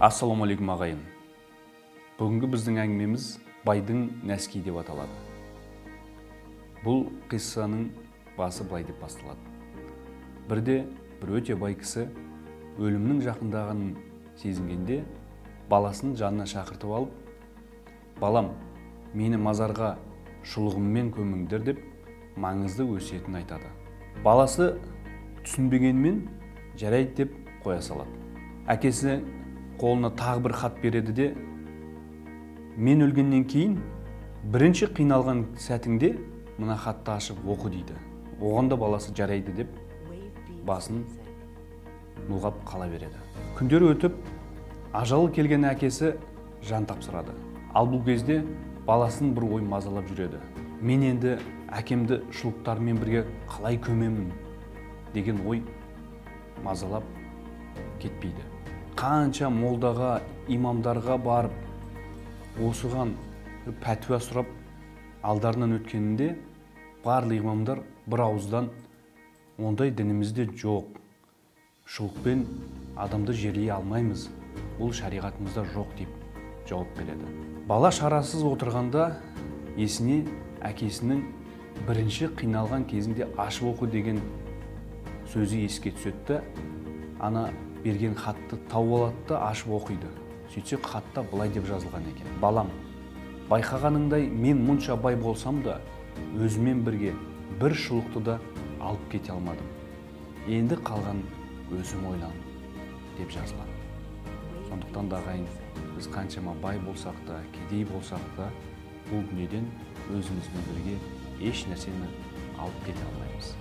Ассалаумағалейкум, ағайын. Бүгінгі біздің әңгімеміз байдың нәски деп аталады. Бұл қиссаның басы былай деп басталады. Бірде бір өте бай кісі өлімнің жақындағанын сезінгенде баласын жанына шақыртып алып, балам, мені мазарға шұлығыммен көміңдер деп маңызды өсиетін айтады. Баласы түсінбегенмен жарайды деп қоя салады. Әкесі қолына тағы бір хат береді де, мен өлгеннен кейін бірінші қиналған сәтіңде мына хатты ашып оқы дейді. Оған да баласы жарайды деп басын бұлғап қала береді. Күндер өтіп, ажалы келген әкесі жан тапсырады. Ал бұл кезде баласын бір ой мазалап жүреді. Мен енді әкемді шұлықтармен бірге қалай көмемін деген ой мазалап кетпейді. Қанша молдаға, имамдарға барып, осыған бір пәтуа сұрап алдарынан өткенінде барлық имамдар бір ауыздан ондай дінімізде жоқ, шұлықпен адамды жерлей алмаймыз, бұл шариғатымызда жоқ деп жауап береді. Бала шарасыз отырғанда есіне әкесінің бірінші қиналған кезінде ашып оқы деген сөзі еске түседі. Ана берген хатты тауып алады да ашып оқиды. Сөйтсе хатта былай деп жазылған екен: балам, байқағаныңдай мен мұнша бай болсам да өзімен бірге бір шұлықты да алып кете алмадым. Енді қалған өзің ойлан деп жазылған. Сондықтан да ағайын, біз қаншама бай болсақ та, кедей болсақ та, бұл дүниеден өзімізбен бірге еш нәрсені алып кете алмаймыз.